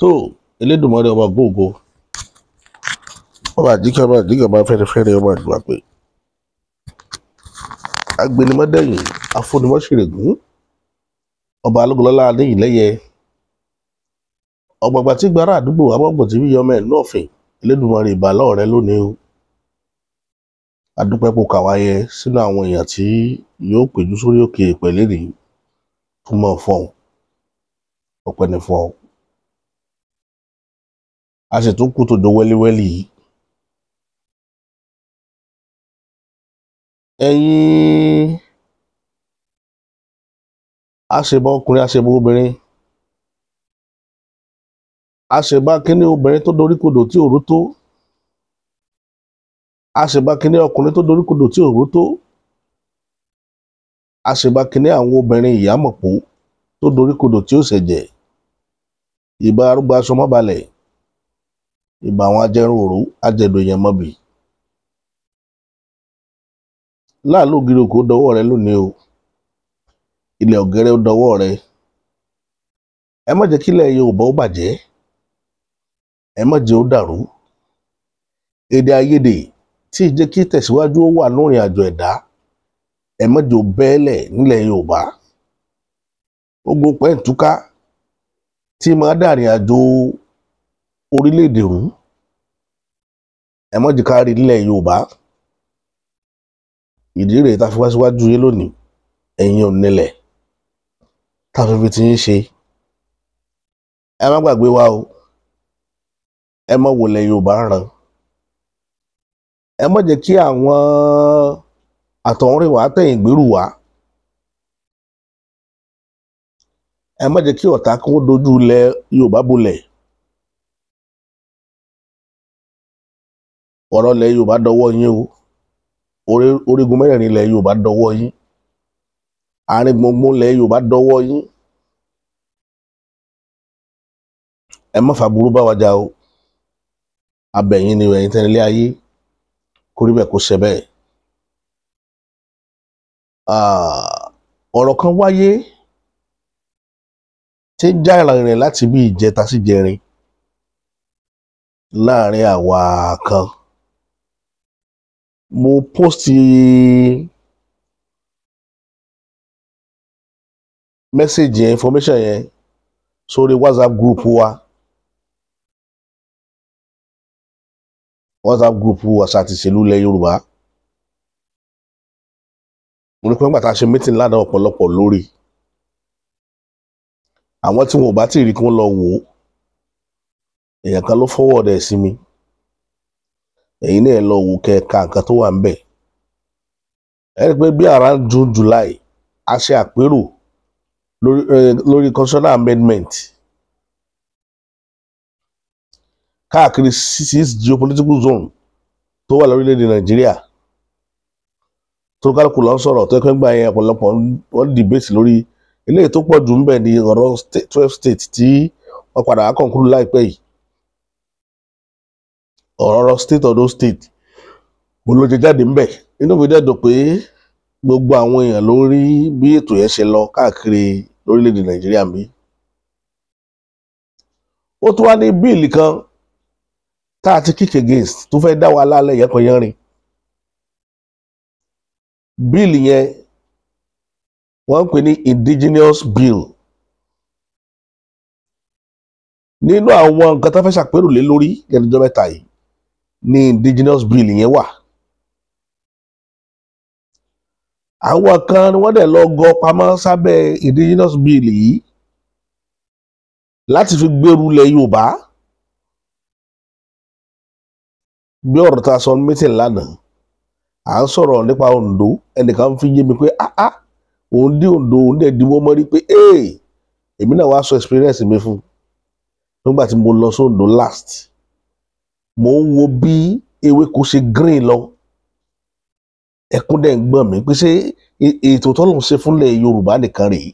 Tó Elédùmarè ọba góògó, ọba àjíkẹ́, ọba àjíkẹ́, ọba fẹ́rẹ́fẹ́rẹ́, ọba àdúrà pé agbẹnimọ́dẹ̀yìn, afúnimọ́ṣẹ̀rẹ̀gùn, ọba alógunlọ́lá adéyìnlẹ́yẹ, ọ̀gbàgbà tí gbàrà àdúgbò abọ́gbọ̀n tí yíyọmọ ẹ̀ lọ́ọ̀fìn. Elédùmarè ìbà lọ́ọ̀rẹ́ lónìí o. Adúpẹ́ kó kàwáyé sínú àwọn èèyàn tí yóò péjú sórí òkè pẹ̀lẹ́ ní túmọ̀ fọ́ọ̀n. Ọpẹ́ ní fọ́ọ̀n. A sì tún kú tòjò wẹ́líwẹ́lí yìí. Ẹ̀yin àṣebọ ọkùnrin, àṣebọ obìnrin, àṣebá kínní obìnrin tó doríkodò tí òru tó, àṣebá kínní ọkùnrin tó doríkodò tí òru tó, àṣebá kínní àwọn obìnrin ìyámọ̀pó tó doríkodò tí ó ṣẹ̀jẹ̀. Ìbà arúgbó aṣọ mọ́balẹ̀, ìbà àwọn ajẹrun òru ajẹdò èèyàn mọ́bì. Láàlú ògiri òkú dọwọ́ rẹ lónìí o. Ilẹ̀ ọ̀gẹ́rẹ́ ó dọwọ́ rẹ. Ẹ má jẹ́ kílẹ̀ Yorùbá ó bàjẹ́, ẹ má jẹ́ ó dàrú. Èdè àìyedè tí ì jẹ́ kí tẹ̀síwájú ó wà lórin àjò ẹ̀dá, ẹ má jẹ́ ó bẹ́ẹ̀lẹ̀ nílẹ̀ Yorùbá. Ogun pẹ́ǹtúká tí máa dàrin àjò orílẹ̀-èdè rú, ẹ má jẹ́ ká rí nílẹ̀ Yorùbá. Ìdí rèé tá a fi wá síwájú yín lónìí, ẹ̀yin ò nílẹ̀ tá a fi fi ti yín ṣe. Ẹ má gbàgbé wa o. Ẹ má wọlé Yorùbá ràn. Ẹ má jẹ́ kí àwọn àtọ̀húnrìnwá tẹ̀yìn gbèrú wá. Ẹ má jẹ́ kí ọ̀tá kó dojú ilẹ̀ Yorùbá bolẹ̀. Ọ̀rọ̀ ilẹ̀ Yorùbá dọwọ́ yín o. Orígun mẹ́rẹ̀ẹ̀rin ilẹ̀ Yorùbá dọwọ́ yín. Àárín gbùngbùn ilẹ̀ Yorùbá dọwọ́ yín. Ẹ má fàbúrú bá wa jà o. Abẹ̀yìn ni ẹ̀yin tẹ́lẹ̀ ayé, kó rí bẹ́ẹ̀ kó ṣe bẹ́ẹ̀. Ọ̀rọ̀ kan wáyé tí ń já ìrìn láti bí ìjẹta sí jẹrin láàrin àwa kan. Mo post message yẹn, information yẹn sórí WhatsApp group wa, WhatsApp group Àṣà àti Ìṣèlú ilẹ̀ Yorùbá. Mo ní pé nígbà tá a ṣe meeting lánàá, ọ̀pọ̀lọpọ̀ lórí àwọn tí wọn ò bá tí ì rí kí wọ́n lọ wò ó. Èèyàn kan ló forward ẹ̀ sí mi. Ẹ̀yin náà lọ wò kẹ́ ẹ ka nǹkan tó wà ńbẹ̀. Ẹ rí i pé bí around June, July, a ṣe àpérò lórí constitutional amendment káàkiri six geopolitical zone tó wà lórílẹ̀‐èdè Nàìjíríà, tó kálukú lọ ń sọ̀rọ̀ tó ẹgbẹ́ gbà yẹn. Ọ̀pọ̀lọpọ̀ wọ́n debate lórí eléyìí. Tó pọ̀ jù ń bẹ̀ ní ọ̀rọ̀ 12 state tí wọ́n padà wá conclude láìpẹ́ yìí. Ọ̀rọ̀ state of those state mo ló jẹ jáde ń bẹ̀. Inú mi dẹ̀ dùn pé gbogbo àwọn èèyàn ló rí bí ètò yẹn ṣe lọ káàkiri lórílẹ̀‐èdè Nàìjíríà ń bí. Ó tún wá ní bill kan tá a ti kick against tó fẹ́ dá wa lálẹ́ yẹn kan yẹn rìn. Bill yẹn, wọ́n ń pè ní indigenous bill. Nínú àwọn nǹkan tó fẹ́ ṣàpérò lé lórí lẹ́nu ọjọ́ mẹ́ta yìí ní indigenous bill yẹn wà. Àwọn kan ni wọ́n dẹ̀ lọ gọ pamọ́ sábẹ́ indigenous bill yìí láti fi gbèrú ilẹ̀ Yorùbá. Bí ọ̀rọ̀ tá a sọ meeting lánàá, à ń sọ̀rọ̀ nípa Oǹdó. Ẹnìkan fi yé mi pé ah ah, òun dí Oǹdó, òun dẹ̀ diwọ́ mọ́rí pé ee. Èmi náà wá sọ experience mi fún nígbà tí mo lọ sóńdó last. Mo ń wo bí ewéko ṣe green lọ, ẹkún dẹ̀ ń gbọ̀n mí pé ṣé ètò tọ́lọ́run ṣe fúnlẹ̀ Yorùbá nìkan rèé?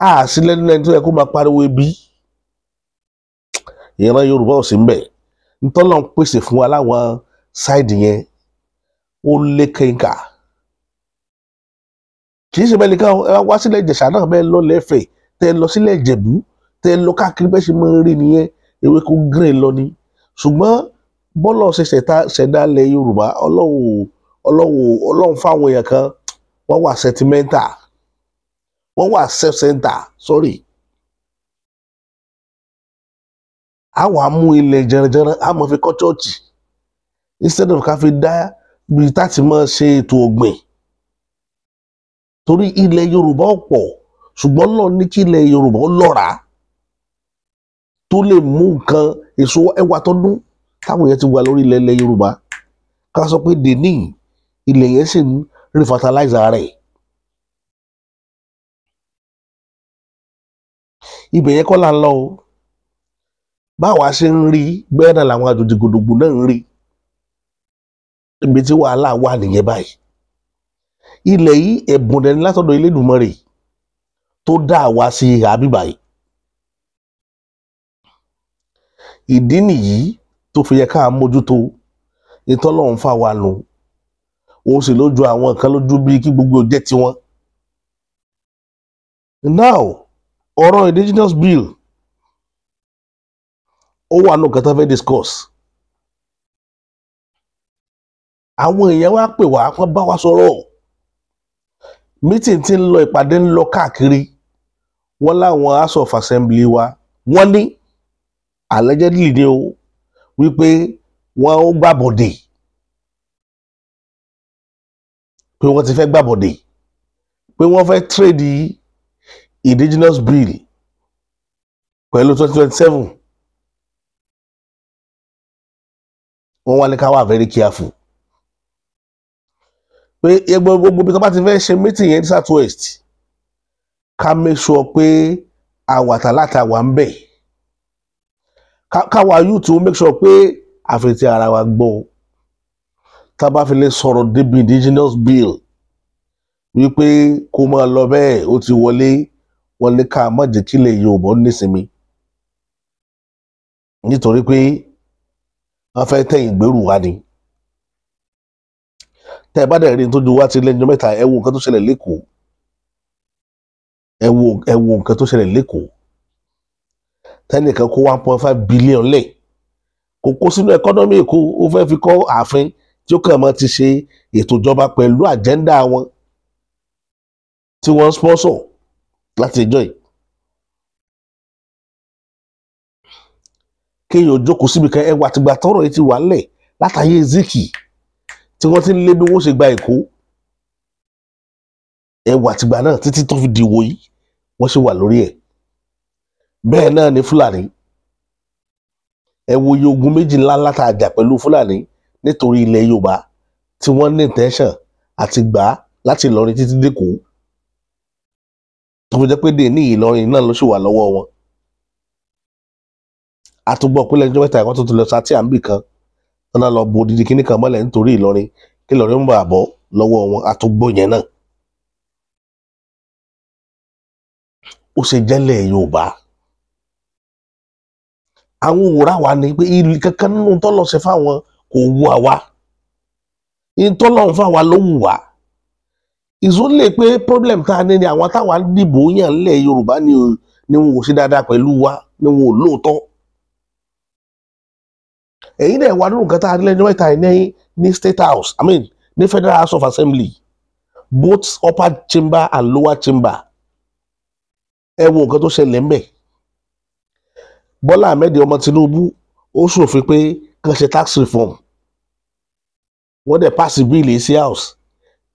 A sí lẹ́nu lẹ́nu tó yẹ kó máa pariwo ebi. Ìran Yorùbá ò sí ń bẹ̀. Ntọ́lọ́run pèsè fún wa láwọn side yẹn, ó lé kẹ́ńkà. Kí Kì í ṣe bẹ́ẹ̀ nìkan, ẹ wá sílẹ̀ Ìjẹ̀ṣà náà, bẹ́ẹ̀ lọ lẹ́fẹ̀ẹ́, tẹ́ lọ sílẹ̀ Ìjẹ̀bú, tẹ́ lọ káàkiri, bẹ́ẹ̀ ṣe máa ń rí nìyẹn, ewéko green lọ ni. Ṣùgbọ́n bọ́lọ̀ ṣe ṣẹ̀dá ilẹ̀ Yorùbá, Ọlọ́run fáwọn èèyàn kan, wọ́n wà sentimental, wọ́n wà self-centered, sorry. A wà mú ilẹ̀ jẹranjẹran, a máa fi kọ́ chọ́ọ̀chì instead of ká fi dá ibi táti máa ṣe ètò ọ̀gbìn. Torí ilẹ̀ Yorùbá ọ̀pọ̀, ṣùgbọ́n Ọlọ́run ní kí ilẹ̀ Yorùbá lọ́ràá tó lè mú nǹkan èso ẹwà tó dún táwọn èèyàn ti wà lórí ilẹ̀ Yorùbá. Ká sọ pé dèní ilẹ̀ yẹn sì ń rí fertilizer rẹ̀. Ibẹ̀ yẹn kọ́ là ń lọ o. Báwa ṣe ń rí bẹ́ẹ̀ náà làwọn àjòjì gbòdògbò náà ń rí. Ibi tí wàhálà wà nìyẹn báyìí. Ilẹ̀ yìí ẹ̀bùn dẹni látọ̀dọ̀ Elédùmarè tó dá àwa sí ìhà bíbà yìí. Ìdí nìyí tó fi yẹ ká mójútó ìtọ́lọ́run fà wá nù. Òun sì lójú àwọn kan lójú bíi kí gbogbo jẹ́ tiwọn. Now, ọ̀rọ̀ indigenous bill ó wà nù kẹta fẹ́ discuss. Àwọn èèyàn wá pè wá, wọ́n bá wa sọ̀rọ̀. Meeting tí ń lọ, ìpàdé ń lọ káàkiri. Wọ́n láwọn House of Assembly wa, wọ́n ní allegedly ni o, wípé wọ́n ó gbàbọ̀dè, pé wọ́n ti fẹ́ gbàbọ̀dè, pé wọ́n fẹ́ trade indigenous bill pẹ̀lú 2027. Wọ́n wá ní ká wà very careful pé gbogbo bí tó bá ti fẹ́ ṣe meeting yẹn ní South West, ká make sure pé àwàtà láta wà ń bẹ̀, káwa youth ó make sure pé àfetí ara wa gbọ́. Tá a bá fi lè sọ̀rọ̀ débi indigenous bill wípé kó máa lọ bẹ́ẹ̀, ó ti wọlé, wọ́n ní ká má jẹ́ kílẹ̀ Yorùbá nísinmi, nítorí pé wọ́n fẹ́ tẹ̀yìn gbèrú wa ni. Tẹ́ ẹ bá dẹ̀ rí ní tójú wá ti lẹ́jọ́ mẹ́ta, ẹ wo nǹkan tó ṣẹlẹ̀ lẹ́kọ̀ọ́, ẹ wo nǹkan tó ṣẹlẹ̀ lẹ́kọ̀ọ́. Tẹ́nìkan kó 1.5 billion lẹ̀, kò kó sínú economy Èkó, ó fẹ́ fi kọ́ ààfin tí ó kàn mọ́ ti ṣe ètò ìjọba pẹ̀lú agenda wọn tí wọ́n sponsor láti ìjọ yìí. Kéèyàn jókòó síbi kan, ẹwà àtìgbà tọ́rọ̀ yìí ti wà ńlẹ̀ látàyè Zik tí wọ́n ti ń lé bí wọ́n ṣe gba Èkó, ẹwà àtìgbà náà títí tó fi dìwò yìí, wọ́n ṣe wà lórí ẹ̀. Bẹ́ẹ̀ náà ni Fúlàní. Ẹ wo iye ogun méjì ńlá ńlá tá a jà pẹ̀lú Fúlàní nítorí ilẹ̀ Yorùbá tí wọ́n ní intention àti gbà á láti Ìlọrin títí dÉkòó, tó fi jẹ́ pé dè ní Ìlọrin náà ló sì wà lọ́wọ́ wọn. Àtúgbọ̀ pé lẹ́jọ́ mẹ́ta ẹ̀kọ́ tuntun lọ sátí àǹbì kan tọ́lá lọ bo odidi kíní kan mọ́lẹ̀ nítorí Ìlọrin, kí Ìlọrin ń bà bọ́ lọ́wọ́ wọn. Àtúgbọ̀ yẹn náà ó ṣe jẹ́lẹ̀ Yorùbá. Àwọn òwúrà wa ni pé ìlú kankan nínú tọ́lọ̀ ṣe fáwọn kò wù àwa, ìtọ́lọ̀ ń fáwa ló wù wá. Ìsúnlẹ̀ pé problem tá a ní ni àwọn táwa ń dìbò yàn lẹ̀ Yorùbá ni wọn ò ṣe dáadáa pẹ̀lú wa, ni wọn ò lóòótọ́. Ẹ̀yin náà wà nínú nǹkan tá a ní lẹ́nu mẹ́ta ní State House, I mean ní Federal House of Assembly, both upper chamber and lower chamber. Ẹ wo nǹkan tó ṣẹlẹ̀ ńbẹ̀. Bọ́lá Ahmed ọmọ Tinubu ó ṣòfin pé kàn ṣe tax reform, wọ́n dẹ̀ pass bill sí house.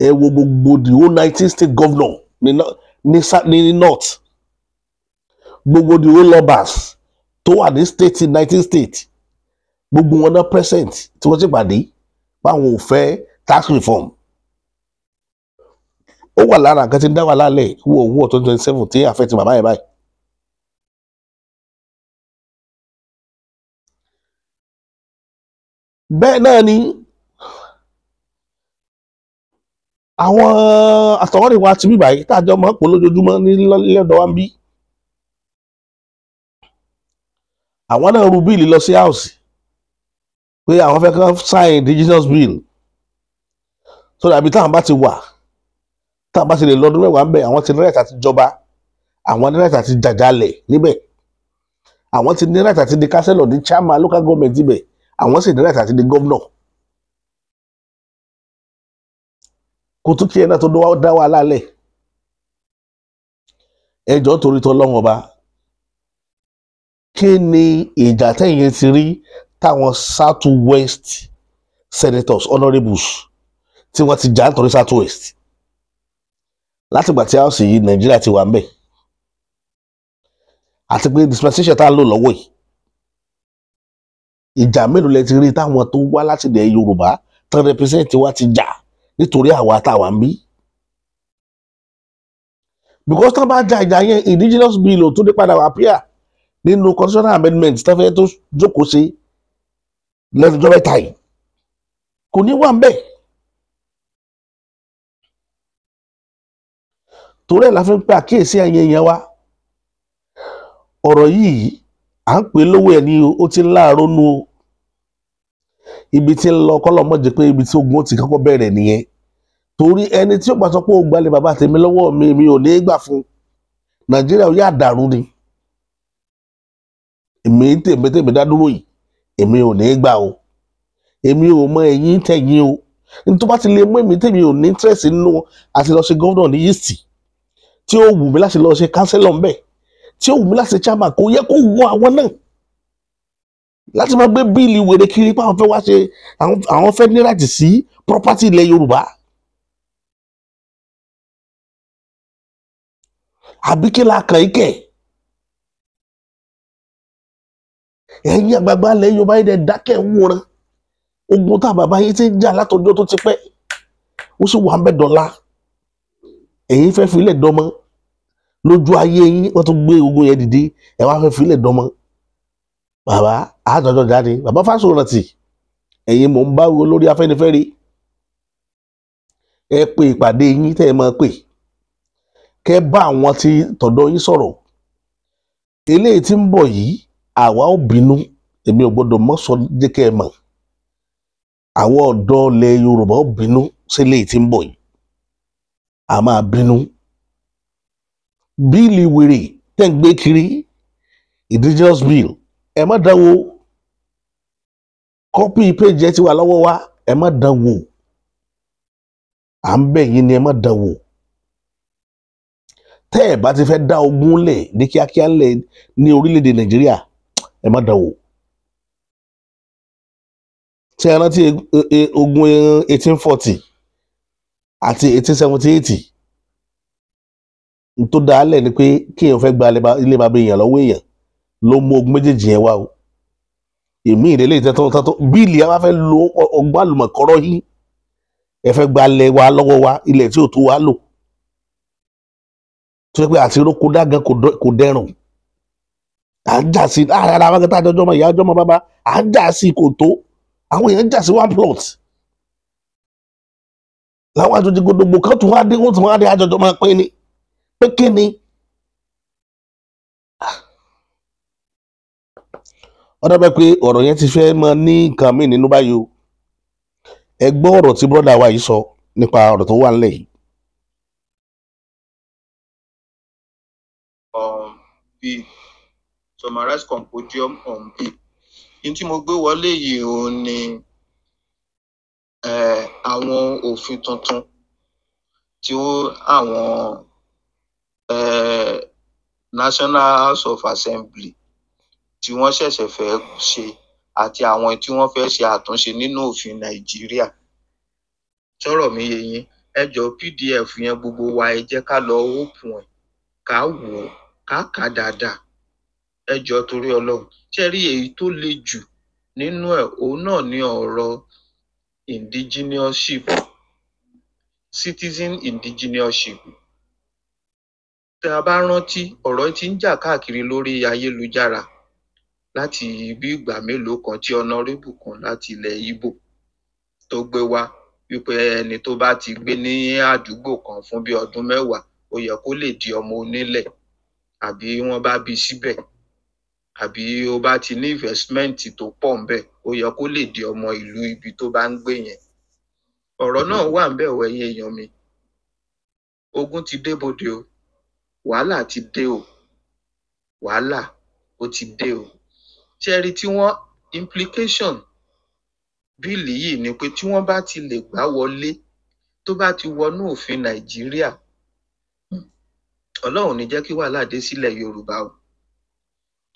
Ẹ wo gbogbo the whole 19 state governor ní north, gbogbo the whole lobas tó wà ní state, 19 state, gbogbo wọn náà present tí wọ́n ti pàdé báwọn ò fẹ́ tax reform. Ó wà lára nǹkan tí ń dá wà lálẹ́ wọ owó 2027 tí àfẹ́ ti bàbá yẹn báyìí. Bẹ́ẹ̀ náà ni àwọn àtọwọ́rìn wa ti bí báyìí tá a jọ máa ń pò lójoojúmọ́ ní lọ́dọ̀ wa ń bí. Àwọn náà ru bill lọ sí house pé àwọn fẹ́ kàn sign indigenous bill so dàbí táwọn bá ti wà Tá a bá ti lè lọ́dún 10 ń bẹ̀, àwọn ti ní right àti jọba, àwọn ní right àti jàjálẹ̀ níbẹ̀, àwọn ti ní right àti di councillor, di chairman local government ibẹ̀, àwọn sì ní right àti di governor. Kò tún kí ẹ náà tó dá wàhálà lẹ̀. Ẹjọ́ torí tọ́lọ́run ọba, kí ni ìjà tẹ̀yìn ti rí táwọn South West senators, honourables, tí wọ́n ti jà nítorí South West látìgbà tí house yìí Nàìjíríà ti wà ń bẹ̀, àti pé dispensation tá a lò lọ́wọ́ yìí, ìjà mélòó lẹ ti rí táwọn tó wá láti ilẹ̀ Yorùbá tán represent wa ti jà nítorí àwa táwa ń bí? Because tán bá ja ìjà yẹn, indigenous bill ò tún dé padà wá appear nínú constitutional amendment tán fẹ́ tó jókòó ṣe lẹ́nu ọjọ́ mẹ́ta yìí, kò ní wà ń bẹ̀. Torí ẹ̀ la fi ń pe àkíyèsí ẹ̀yin èèyàn wa. Ọ̀rọ̀ yìí à ń pè lówó ẹ̀ ní o, ó ti ń láàárọ̀ nu o. Ibi tí ń lọ kọ́lọ̀ mọ̀ jẹ́ pé ibi tí ogun ó ti kọ́kọ́ bẹ̀rẹ̀ nìyẹn, torí ẹni tí ó bá sọ pé ó gbalẹ̀ bàbá tèmi lọ́wọ́ mi, mi ò ní í gbà fún. Nàìjíríà ó yà dàrú ni. Èmi tèmi tèmi dá dúró yìí, èmi ò ní í gbà o. Èmi ò mọ ẹ̀yin tẹ̀yìn o. Ní tó bá ti lè mú èmi tèmi ò ní interest nínú àti lọ ṣe gómìnà ní East, tí ó wù mí láti lọ ṣe councillor ńbẹ̀, tí ó wù mí láti ṣe chairman, kò yẹ kó wù àwọn náà láti máa gbé bill wèrè kiri pé àwọn fẹ́ wá ṣe, àwọn fẹ́ ní right sí property ilẹ̀ Yorùbá. Àbí kí la kàn í kẹ̀? Ẹ̀yin àgbààgbà ilẹ̀ Yorùbá yìí dẹ̀ dákẹ́ ń wòran ogun tá bàbá yín ti ń jà látọjọ́ tó ti pẹ́, ó sì wà ń bẹ̀ dọ̀la. Ẹ̀yin fẹ́ fi ilẹ̀ dọ́mọ lójú ayé yín, wọ́n tún gbé ogun yẹn dìde, ẹ wá fẹ́ fi ilẹ̀ dọ́mọ. Bàbá àjọjọ jáde, bàbá Fáṣọ̀rántì, ẹ̀yin mò ń bá wo lórí Afẹ́nifẹ́re. Ẹ pe ìpàdé yín tẹ́ ẹ máa pè, kẹ́ bá àwọn tí tọ̀dọ̀ yín sọ̀rọ̀. Eléyìí tí ń bọ̀ yìí, àwa ò bínú, èmi ò gbọ́dọ̀ mọ́ sọ jẹ́ kẹ́ ẹ mọ̀. Àwọn ọ̀dọ́ ilẹ̀ Yorùbá ò bínú sí eléyìí tí ń bọ̀ yìí, a máa bínú. Bill wèrè tẹ́ ń gbé kiri, indigenous bill, ẹ má dánwò. Copy page ẹ ti wà lọ́wọ́ wa, ẹ má dánwò. À ń bẹ̀ yín ni, ẹ má dánwò. Tẹ́ ẹ bá ti fẹ́ dá ogun lẹ̀ ní kíákíá lẹ̀ ní orílẹ̀-èdè Nàìjíríà, ẹ má dánwò. Ṣé ẹ rántí ogun 1840 àti 1878? Tó dá lẹ̀ ni pé kí èèyàn fẹ́ gba ilé bàbá èèyàn lọ́wọ́ èèyàn ló mú ogun méjèèjì yẹn wá o. Èmi ìdílé ìtẹ́tọ́ tọ́tọ́ bill yẹn wá fẹ́ lo ọgbọ́n àlùmọ̀kọ́rọ́ yìí, ẹ fẹ́ gba ilẹ̀ wa lọ́wọ́ wa, ilẹ̀ tí ò tó wa lò, tó yẹ pé àti rókò dágan kò dẹrùn. À ń jà sí láàrin ara wa kẹta, àjọjọ́ ọmọ ìyá, ọjọ́ ọmọ bàbá, à ń jà sí kò tó. Àwọn èèyàn ń jà sí one plot, làwọn àjòjì gbogbo kan tún wá dé, wọ́n tún wá dé, àjọjọ́ máa pín ní pé kí ni. Ó dábẹ́ pé ọ̀rọ̀ yẹn ti fẹ́ máa ní nǹkan míì nínú báyìí o. Ẹ gbọ́ ọ̀rọ̀ tí brother wa yìí sọ nípa ọ̀rọ̀ tó wà nílẹ̀ yìí. On bill, summarize compendium on bill ní tí mo gbé wọlé yìí, òun ni àwọn òfin tuntun tí ó àwọn National House of Assembly tí wọ́n ṣẹ̀ṣẹ̀ fẹ́ ṣe àti àwọn tí wọ́n fẹ́ ṣe àtúnṣe nínú òfin Nàìjíríà. Sọ̀rọ̀ mi yé yín? Ẹ jọ̀ọ́, PDF yẹn, gbogbo wa, ẹ jẹ́ ká lọ open ẹ̀, ká wò ó, ká kà á dáadáa. Ẹ jọ̀ọ́, torí Ọlọ́run, ṣé rí èyí tó le jù nínú ẹ̀, òun náà ní ọ̀rọ̀ indigeneousship, citizen indigeneousship. Tá a bá rántí, ọ̀rọ̀ tí ń jà káàkiri lórí ayélujára láti bí ìgbà mélòó kan tí honourable kan láti ilẹ̀ Ìgbò tó gbé wá wípé ẹni tó bá ti gbé ní àdúgbò kan fún bí ọdún 10, ó yẹ kó lè di ọmọ onílẹ̀, àbí wọ́n bá bí síbẹ̀, àbí ó bá ti ní investment tó pọ̀ ńbẹ̀, ó yẹ kó lè di ọmọ ìlú ibi tó bá ń gbé yẹn. Ọ̀rọ̀ náà wà ńbẹ̀ o, ẹ̀yin èèyàn mi. Ogun ti dé bodè o, wàhálà ti dé o, wàhálà ó ti dé o. Ṣé ẹ rí tí wọ́n implication bill yìí ni pé tí wọ́n bá ti lè gbá wọlé, tó bá ti wọnú òfin Nàìjíríà, Ọlọ́run ò ní jẹ́ kí wàhálà dé sílẹ̀ Yorùbá o.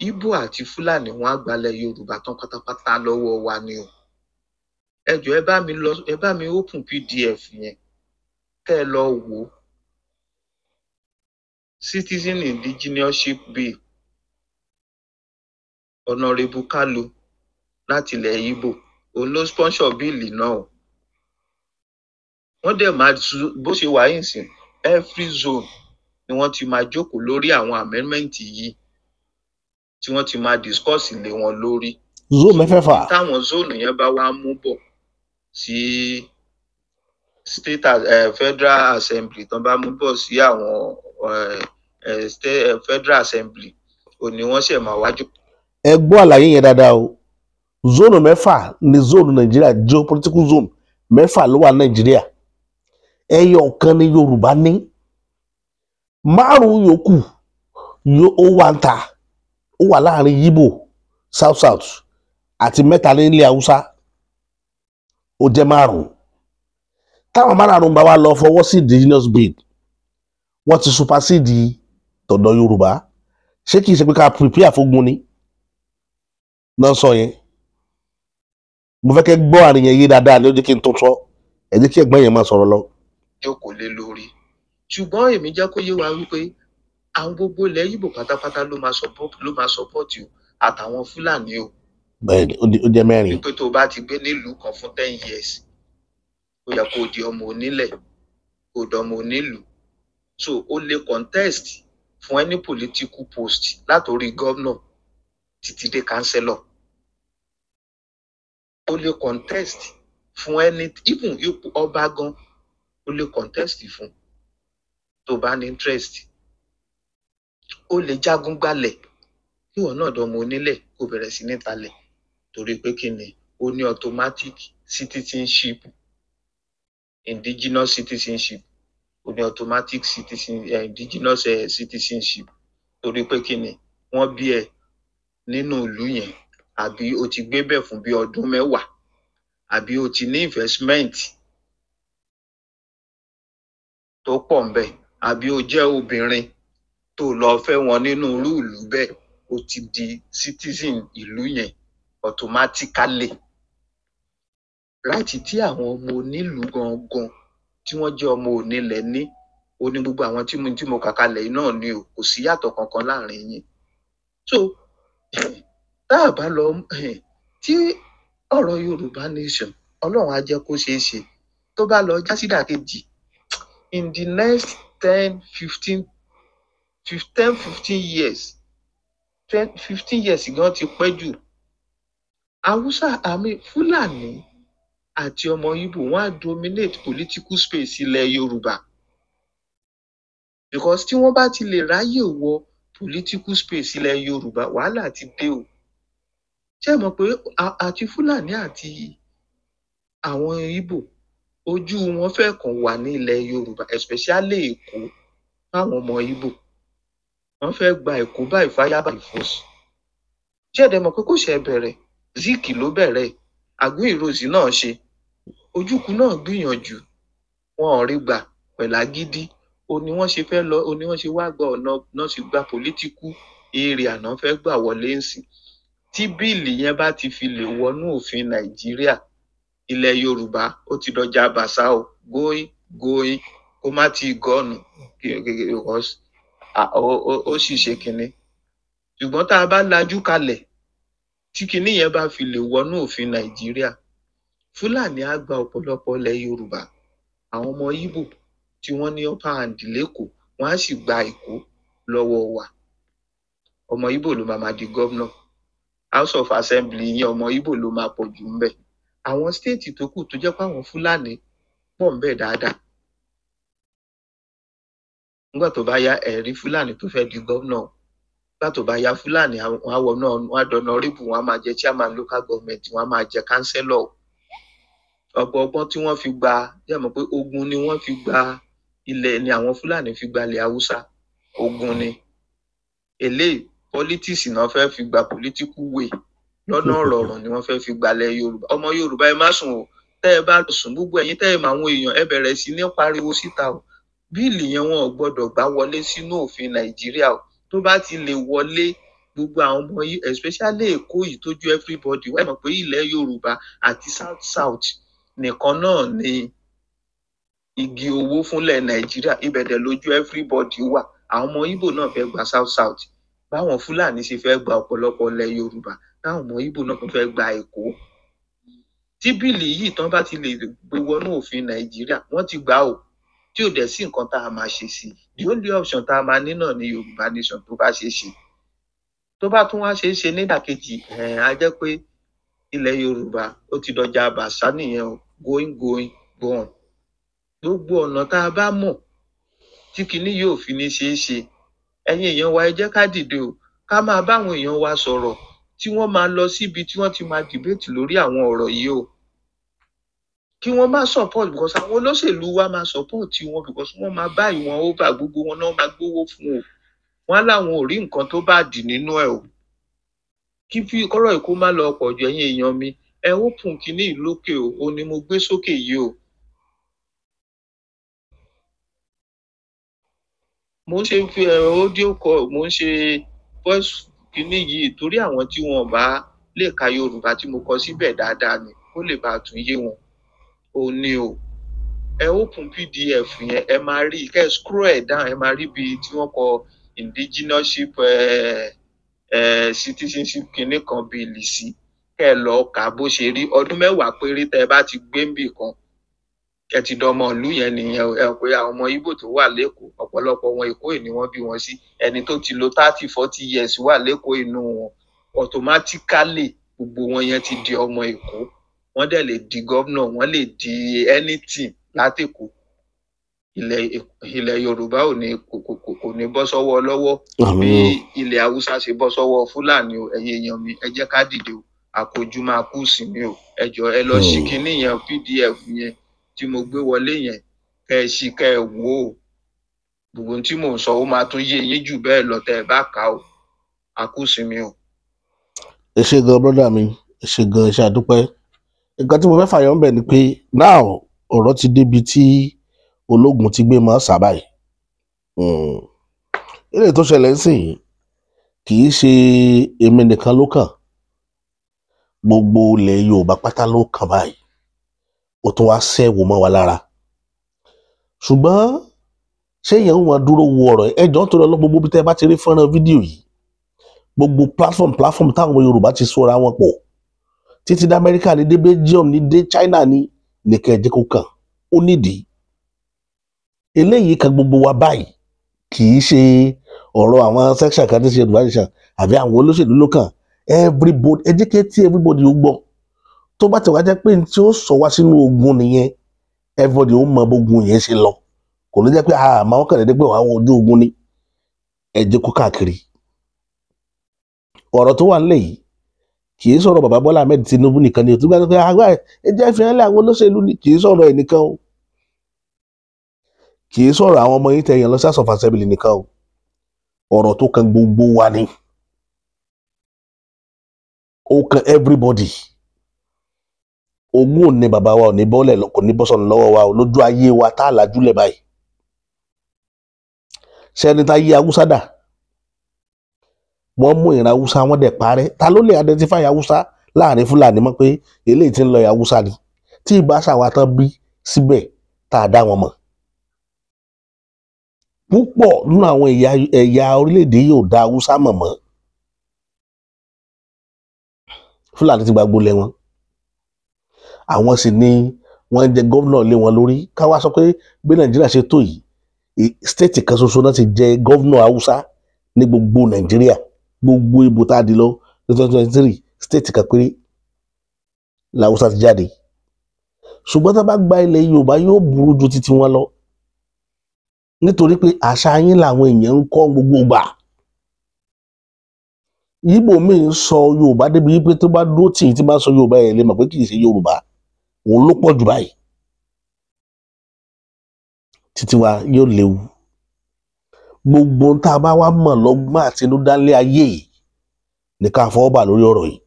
Ìgbò àti Fúlàní wọn á gbalẹ̀ Yorùbá tán pátápátá lọ́wọ́ wa ni o. Ẹ jọ̀ọ́, ẹ bá mi lọ, ẹ bá mi open PDF yẹn kẹ́ ẹ lọ wò ó. Citizen Indigeneship Bill, Honourable Kalu láti ilẹ̀ Ìgbò, òun ló sponsor bill náà o. Wọ́n dẹ̀ máa, bó ṣe wà yìí sìn, every zone ni wọ́n ti máa jókòó lórí àwọn amendment yìí, tí wọ́n ti máa discuss lé wọn lórí. Zone mẹ́fẹ̀ẹ̀fà. Táwọn zone yẹn bá wá mú bọ̀ sí state federal assembly, tán bá mú bọ̀ sí àwọn state federal assembly, ò ní wọ́n ṣẹ̀ máa wájú. Ẹ gbọ́ àlàyé yẹn dáadáa o. Zone mẹ́fà ní zone Nàìjíríà. Geopolitical zone mẹ́fà ló wà Nàìjíríà. Ẹyọ kan ní Yorùbá ní. Márùn yòókù ó wà ń ta, ó wà láàrin Yíbò, South South, àti mẹ́ta nílẹ̀ Haúsá. Ó jẹ́ márùn. Táwọn márùn bá wá lọ fọwọ́ sí indigenous bill, wọ́n ti supersede tọ̀dọ̀ Yorùbá. Ṣé kìí ṣe pé ká prepare fógun ni náà sọ yẹn? Mo fẹ́ kẹ́ gbọ́ àárín yẹn yé dáadáa ní ó jẹ́ kí n tún sọ. Ẹ jẹ́ kí ẹ̀gbọ́n yẹn máa sọ̀rọ̀ lọ. Jókòó lé lórí. Ṣùgbọ́n èmi jẹ́ kó yé wa wípé àwọn gbogbo ilẹ̀ Ìgbò pátápátá ló máa support o, àtàwọn Fúlàní o. Bẹ́ẹ̀ni, ó jẹ́ mẹ́rin. Wípé tó o bá ti gbé nílùú kan fún 10 years, ó yẹ kó o di ọmọ onílẹ̀, kó o dọmọ onílùú. So o lè contest fún any political post látòrí gómìnà títí dé councillor. O lè contest fún any, even ipò ọba gan o lè contest fún tó bá ní interest. O lè jagun gbalẹ̀ kí ìwọ náà dọmọ onílẹ̀, kó bẹ̀rẹ̀ sí ní talẹ̀, torí pé kí ni? O ní automatic citizenship, indigenous citizenship. O ní automatic citizen indigenous citizenship, torí pé kí ni? Wọ́n bí ẹ nínú ìlú yẹn, àbí o ti gbé bẹ̀ fún bí ọdún 10, àbí o ti ní investment tó pọ̀ ńbẹ̀, àbí o jẹ́ obìnrin tó lọ fẹ́ wọn nínú irú ìlú bẹ́ẹ̀, o ti di citizen ìlú yẹn automatically. Right tí àwọn ọmọ onílùú gangan tí wọ́n jẹ́ ọmọ onílẹ̀ ní, ó ní gbogbo àwọn tí mo kà kalẹ̀ yìí náà ni o. Kò sí yàtọ̀ kankan láàrin yín. So tá a bá lọ tí ọ̀rọ̀ Yorùbá nation, Ọlọ́run á jẹ́ kó ṣeé ṣe, tó bá lọ já sídàkejì in the next 10, 15, 10, 15 years, 10, 15 years gan ti pẹ́ jù, Haúsá àmì Fúlàní àti ọmọ Ìgbò, wọ́n á dominate political space ilẹ̀ Yorùbá, because tí wọ́n bá ti lè ráyè wọ political space ilẹ̀ Yorùbá, wàhálà ti dé o. Ṣé ẹ mọ̀ pé àti Fúlàní àti àwọn Ìgbò, ojú wọn fẹ́ kàn wà ní ilẹ̀ Yorùbá, especially Èkó? Fáwọn ọmọ Ìgbò, wọ́n fẹ́ gba Èkó by fire by force. Ṣé ẹ dẹ̀ mọ̀ pé kò ṣe bẹ̀rẹ̀? Zik ló bẹ̀rẹ̀, Aguiyi Ironsi náà ṣe, Ojukwu náà gbìyànjú, wọn ò rí gbà pẹ̀lú agídí. Ó ní wọ́n ṣe fẹ́ lọ, ó ní wọ́n ṣe wá gba ọ̀nà náà, ṣe gba political area náà fẹ́ gbà wọlé ńsìn. Tí bill yẹn bá ti fi lè wọnú òfin Nàìjíríà, ilẹ̀ Yorùbá ó ti dọjà bàṣà o. Going, going, kó má ti gọ́ọ̀nù, because ó sì ṣe kinní. Ṣùgbọ́n tá a bá lajú kalẹ̀, tí kinní yẹn bá fi lè wọnú òfin Nàìjíríà, Fúlàní á gba ọ̀pọ̀lọpọ̀ ilẹ̀ Yorùbá. Àwọn ọmọ Ìgbò tí wọ́n ní upper hand lẹ́kọ̀ọ́, wọ́n á sì gba Èkó lọ́wọ́ wa. Ọmọ Ìgbò ló máa ma di gómìnà. House of Assembly yẹn, ọmọ Ìgbò ló máa pọ̀ jù ńbẹ̀. Àwọn state tó kù tó jẹ́ pé àwọn Fúlàní pọ̀ ńbẹ̀ dáadáa, nígbà tó bá yá, ẹ̀rí Fúlàní tó fẹ́ di gómìnà. Nígbà tó bá yá, Fúlàní wọn á wọ náà, wọn á d'honourable, wọn á máa jẹ chairman local government, wọn á máa jẹ councillor. Ọgbọọgbọ́n tí wọ́n fi gba, yẹ mọ̀ pé ogun ni wọ́n fi gba Ilẹ̀ ni àwọn Fúlàní fi gbalẹ̀ Haúsá, ogun ni eléyìí. Politics náà fẹ́ fi gba, political way, lọ́nà ọ̀rọ̀ọ̀rọ̀ ni wọ́n fẹ́ fi gbalẹ̀ Yorùbá. Ọmọ Yorùbá, ẹ má sùn o. Tẹ́ ẹ bá sùn, gbogbo ẹ̀yin tẹ́ ẹ mọ àwọn èèyàn, ẹ bẹ̀rẹ̀ sí ní pariwo síta o. Bill yẹn, wọn ò gbọ́dọ̀ gbá wọlé sínú òfin Nàìjíríà o. Tó bá ti lè wọlé, gbogbo àwọn ọmọ yìí, especially Èkó yìí tójú everybody wọ́n mọ̀ pé ilẹ̀ Yorùbá àti South South nìkan náà ni igi owó fúnlẹ̀ Nàìjíríà. Ibẹ̀ dẹ̀ lójú everybody wà. Àwọn ọmọ Ìgbò náà fẹ́ gba South South, báwọn Fúlàní ṣe fẹ́ gba ọ̀pọ̀lọpọ̀ ilẹ̀ Yorùbá, táwọn ọmọ Ìgbò náà fẹ́ gba Èkó. Tí bill yìí tán bá ti lè gbé wọnú òfin Nàìjíríà, wọ́n ti gbà ó, tí ò dẹ̀ sí nǹkan tá a máa ṣe sí. The only option tá a máa ní náà ní Yorùbá nation. Tó bá ṣe é ṣe, tó bá tún wá ṣe é ṣe nídàkejì ẹ̀, á jẹ́ pé ilẹ̀ Yorùbá ó ti dọjà àbàṣà nìyẹn o. Going, going, gone. Gbogbo ọ̀nà tá a bá mọ̀ tí kinní yóò fi ní ṣeé ṣe, ẹ̀yin èèyàn wa, ẹ jẹ́ ká dìde o, ká máa báwọn èèyàn wa sọ̀rọ̀, tí wọ́n máa lọ síbi tí wọ́n ti máa debate lórí àwọn ọ̀rọ̀ yìí o, kí wọ́n má support, because àwọn olóṣèlú wa máa support wọn, because wọ́n máa bá ìwọ̀n over. Gbogbo wọn náà máa gbówó fún o. Wọ́n láwọn ò rí nǹkan tó bá dì nínú ẹ̀ o. Kí fi kọ́rọ̀ ìkó má lọ pọ̀ jù. Ẹ̀yin èèyàn mi, ẹ open kinní lókè o. Ó ní mo gbé sókè yìí o. Mo ń ṣe fi audio call, mo ń ṣe voice kinní yìí torí àwọn tí wọn bá lè ka Yorùbá tí mo kọ síbẹ̀ dáadáa ni, kó lè bá a tún yé wọn. Ó ní o, ẹ open PDF yẹn, ẹ máa rí. Kẹ́ ẹ scroll ẹ̀ down, ẹ máa rí ibi tí wọ́n kọ indigenship, citizenship kinní kan bill sí. Kẹ́ ẹ lọ kà bó ṣe rí. Ọdún 10 péré tẹ́ ẹ bá ti gbé ń bì kan, ẹ ti dọmọ ìlú yẹn nìyẹn o. Ẹ pé àwọn ọmọ Ìgbò tó wà l'Ékòó, ọ̀pọ̀lọpọ̀ wọn, Èkó yìí ni wọ́n bí wọn sí. Ẹni tó ti lo 30, 40 years wà l'Ékòó inú wọn. Automatically, gbogbo wọn yẹn ti di ọmọ Èkó. Wọ́n dẹ̀ lè di gómìnà, wọ́n lè di anything látÈkó. Ilẹ̀ Yorùbá ò ní kò ní bọ́ sọ́wọ́ lọ́wọ́ bí ilẹ̀ Haúsá ṣe bọ́ sọ́wọ́ Fúlàní o. Ẹ̀yin èèyàn mi, ẹ jẹ́ ká dìde o. Àkójú máa kú sí mi o. Ẹ jọ̀ọ́, ẹ lọ ṣí kinní yẹn, PDF yẹn tí mo gbé wọlé yẹn, kẹ́ ẹ ṣí, kẹ́ ẹ wò ó. Gbogbo ohun tí mò ń sọ, ó máa tún yé yín jù bẹ́ẹ̀ lọ tẹ́ ẹ bá kà ó. Àkú sí mi o. Ẹ ṣé gan, brother mi, ẹ ṣé gan, ẹ ṣé, àdúpẹ́. Nǹkan tí mo fẹ́ fàyọ ńbẹ̀ ni pé now ọ̀rọ̀ ti débi tí ológun ti gbé mọ́ sábà yìí. Eléyìí tó ṣẹlẹ̀ ń sìn kì í ṣe èmi nìkan ló kàn, gbogbo ilẹ̀ Yorùbá pátá ló kàn báyìí. Ó tún wá ṣẹ́wó mọ́ wa lára. Ṣùgbọ́n ṣé èèyàn ń wọn dúró wo ọ̀rọ̀ ẹ? Jọ̀ọ́, nítorí Ọlọ́run, gbogbo bí tẹ́ bá ti rí fọ́nrán fídíò yìí, gbogbo platform táwọn ọmọ Yorùbá ti sọra wọn pọ̀, títí dé Amẹ́ríkà ní, dé Belgium ní, dé China ní, nìkẹ́ ẹ jẹ́ kó kàn. Ó nídìí eléyìí kan gbogbo wa báyìí. Kì í ṣe ọ̀rọ̀ àwọn section kan tí ṣe Yorùbá nation àbí àwọn olóṣèlú ló kàn. Everybody, ẹ jẹ́ kí tí everybody ó gbọ́. Tó bá ti wá jẹ́ pé tí ó sọ wá sínú ogun nìyẹn, everybody ó mọ bógun yẹn ṣe lọ. Kò ní jẹ́ pé àmọ́ wọn kàn dédé pé àwọn ojú ogun ni. Ẹ jẹ́ kó káàkiri. Ọ̀rọ̀ tó wà nílẹ̀ yìí kì í sọ̀rọ̀ bàbá Bọ́lá Ahmed Tinubu nìkan ni. Òtún gbàgbé pé àgbà ẹ jẹ́ fi hàn lé àwọn olóṣèlú ni. Kì í sọ̀rọ̀ ẹ̀ nìkan o. Kì í sọ̀rọ̀ àwọn ọmọ yín tẹ̀yàn lọ sí House of Assembly nìkan o. Ọ̀rọ̀ tó kan gbogbo wa ni. Ó kan everybody. Ogún ò ní bàbá wa ò ní bọ́lẹ̀, kò ní bọ́ sọnù lọ́wọ́ wa o, lójú ayé wa tá a làjúlẹ̀ báyìí. Sẹ́ni tá yí Haúsá dà, wọ́n mú ìran Haúsá, wọ́n dẹ̀ parẹ́. Ta ló lè identify Haúsá láàrin Fúlàní mọ́ pé eléyìí tí ń lọ Haúsá ni, tí ìbá ṣàwọn tán bí síbẹ̀ tá a dá wọn mọ̀? Púpọ̀ nínú àwọn ẹ̀yà orílẹ̀-èdè yóò dá Haúsá mọ̀ mọ́. Fúlàní ti gba gbolẹ̀ wọn, àwọn sì ni wọ́n ń jẹ gómìnà lé wọn lórí. Káwá sọ pé bí Nàìjíríà ṣe tó yìí, state kan ṣoṣo náà ti jẹ gómìnà Haúsá ní gbogbo Nàìjíríà. Gbogbo ìbò tá a di lọ ní 2023, state kan péré làwùsá ti jáde. Ṣùgbọ́n tá a bá gba ilẹ̀ Yorùbá, yóò burú ju titi wọn lọ, nítorí pé àṣà yín làwọn èèyàn ń kọ́ gbogbo gbà. Yíbò míì ń sọ Yorùbá débi wípé tó bá dúró tì í, tí bá ń sọ Yorùbá yẹn, lè mọ̀ pé kì í ṣe Yorùbá. Òun ló pọ̀ jù báyìí. Títí wa yóò léwu. Gbogbo ohun tá a bá wá mọ̀ lọ́gbọ́n àtinúdá lé ayé yìí ní ká fọwọ́ bà lórí ọ̀rọ̀ yìí.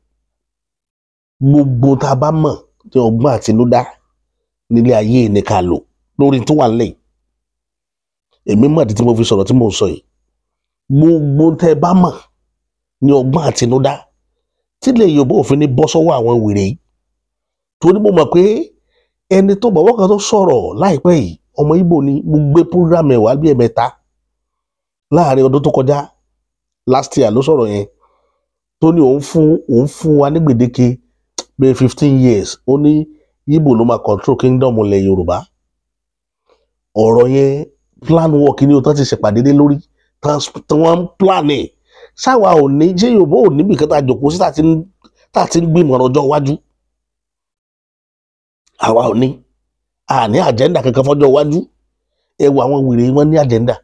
Gbogbo ohun tá a bá mọ̀ tí ọgbọ́n àtinúdá nílé ayé yìí ní ká lò lórí tó wà nílẹ̀ yìí. Èmi mọ̀ àti tí mo fi sọ̀rọ̀ tí mò ń sọ yìí. Gbogbo ohun tẹ́ ẹ bá mọ̀ ní ọgbọ́n àtinúdá tílẹ̀ Yorùbá òfin ní bọ́ sọ́wọ́ àwọn wèrè yìí, torí mo mọ̀ pé ẹni tó bọ̀wọ́ kan tó sọ̀rọ̀ láìpẹ́ yìí, ọmọ Ìgbò ni. Mo gbé program ẹ̀ wá bí ẹ̀mẹ́ta láàrin ọdún tó kọjá. Last year ló sọ̀rọ̀ yẹn, tó ní òun fún wa ní gbèdéke bíi 15 years, ó ní Ìgbò ló máa control kingdom ilẹ̀ Yorùbá. Ọ̀rọ̀ yẹn, plan work ni o, tán ti ṣèpàdé lé lórí, tí wọ́n ń plan ẹ̀. Sáwa ò ní ṣé Yorùbá ò níbi kan tá a jòkó sí tá a ti ń gbìmọ̀ràn ọjọ́ iwájú? Àwa ò ní, a ní agenda kankan fọ́jọ́ iwájú. Ẹ wo àwọn wèrè, wọn ní agenda.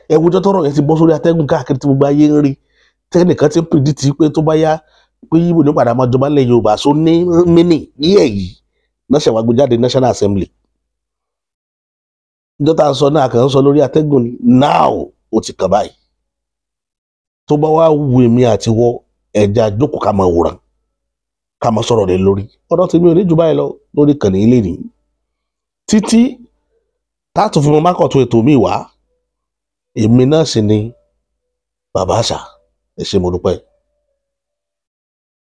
Ẹ wo tọ́tọ́rọ̀ yẹn ti bọ́ sórí atẹ́gùn káàkiri tí gbogbo ayé ń rí, tẹ́nìkan ti ń predict pé tó bá yá pé Yíbò ní padà máa jọba lẹ̀ Yorùbá. So ní mínì ní ẹ̀yí náà ṣẹ̀wá gbé jáde National Assembly. Ìjọ tá a sọ náà kàn ń sọ lórí atẹ́gùn ni. Now ó ti kàn báyìí. Tó bá wá wù èmi àti wọ, ẹja jókòó ká máa wòran, ká máa sọ̀rọ̀ rẹ̀ lórí ọ̀dọ̀ tèmi. Ò ní jù báyìí lọ lórí ìkànnì ilé ní títí táàtù fún mi mákọ̀tún ètò mi wá. Èmi náà sì ni Bàbá Àṣà. Ẹ ṣé, mo dúpẹ́.